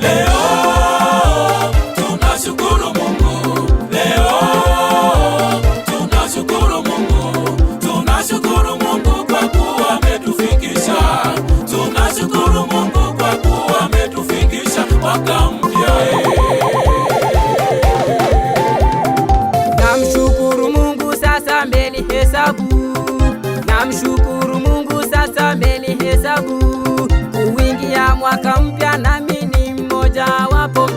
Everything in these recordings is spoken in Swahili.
Leo tunashukuru Mungu, leo tunashukuru Mungu, tunashukuru Mungu kwa kuwa ametufikisha, tunashukuru Mungu kwa kuwa ametufikisha mwaka mpya. Namshukuru Mungu sasa amenihesabu, namshukuru Mungu sasa amenihesabu kuingia mwaka mpya, nami ni mmoja wapo,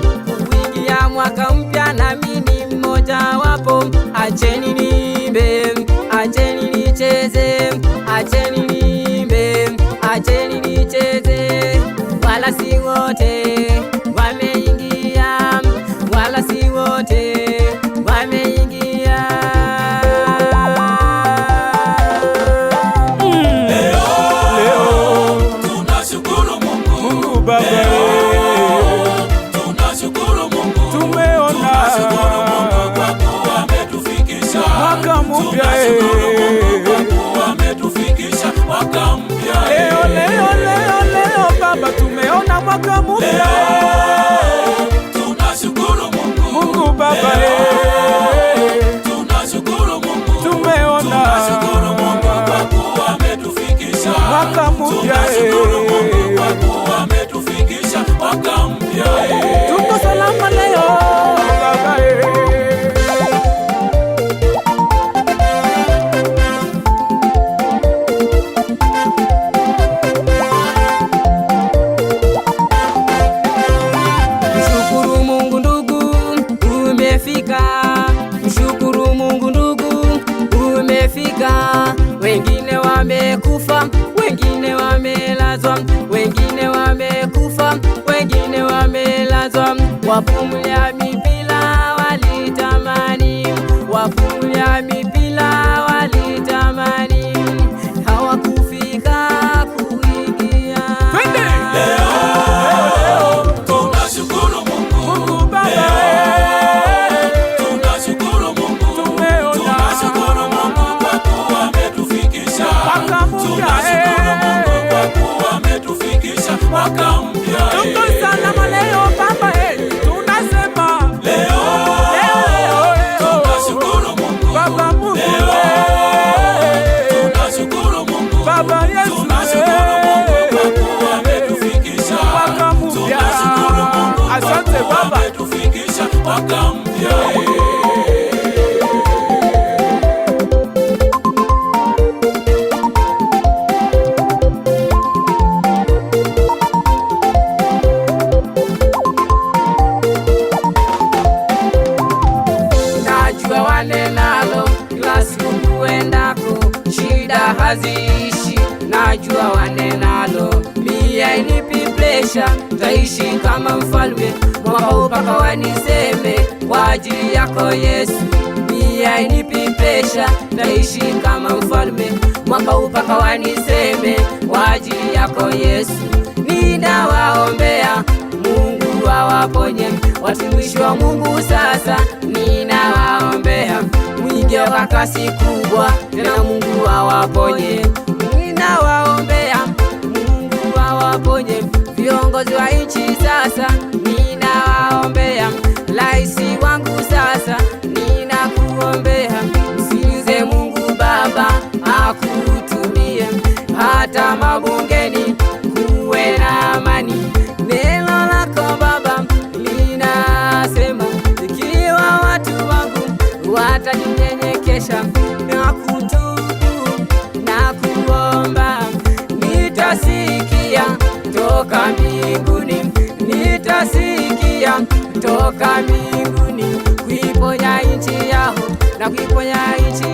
kuingia mwaka mpya, nami ni mmoja wapo. Acheni niimbe, acheni nicheze, acheni niimbe, acheni nicheze, wala si wote wameingia, wala si wote wameingia. Leo tunashukuru Mungu, Mungu Baba, tunashukuru Mungu, tumeona tunashukuru Mungu kwa kuwa ametufikisha mwaka mpya. Tunashukuru Mungu kwa kuwa ametufikisha mwaka mpya. Leo leo leo leo Baba, tumeona mwaka mpya. Tunashukuru Mungu, Mungu Baba, tunashukuru Mungu, tumeona tunashukuru Mungu kwa kuwa ametufikisha mwaka mpya. Tunashukuru Mungu kwa kuwa ametufikisha mwaka mpya. Tuko salama leo Baba. Mshukuru Mungu ndugu, umefika. Mshukuru Mungu ndugu, umefika. Wengine wamekufa, wengine wamelazwa, wengine wamekufa, wengine wamelazwa. Wapumulia mipira walitamani, wapumulia mipira walitamani, hawakufika kuingia. Twende! Leo tunashukuru Mungu, Mungu Baba, tunashukuru Mungu, tumeona tunashukuru Mungu kwa kuwa ametufikisha mwaka mpya. Tunashukuru Mungu kwa kuwa ametufikisha mwaka mpya. Tuko salama leo Baba, tunasema Leo leo leo leo tunashukuru Mungu, Baba Mungu, tunashukuru Mungu, Baba Yesu, tunashukuru Mungu kwa kuwa ametufikisha mwaka mpya. Tunashukuru Mungu kwa Asante kuwa Baba. ametufikisha mwaka mpya. Najua wanenalo kila siku kuendako, shida haziishi. Najua wanenalo mie hainipi presha, taishi kama mfalme mwaka huu mpaka waniseme kwa ajili yako Yesu. Mie hainipi presha, taishi kama mfalme mwaka huu mpaka waniseme kwa ajili yako Yesu. Ninawaombea Mungu awaponye watumishi wa Mungu sasa, ninawaombea mwingie kwa kasi kubwa, tena Mungu awaponye. Ninawaombea Mungu awaponye viongozi wa nchi sasa, ninawaombea rais wangu sasa, ninakuombea msikilize Mungu Baba akutumie hata mabungeni kuwe na amani. Neno lako Baba linasema, ikiwa watu wangu watajinyenyekesha na kutubu na kuomba, nitasikia toka mbinguni, nitasikia toka mbinguni, kuiponya nchi yao na kuiponya nchi.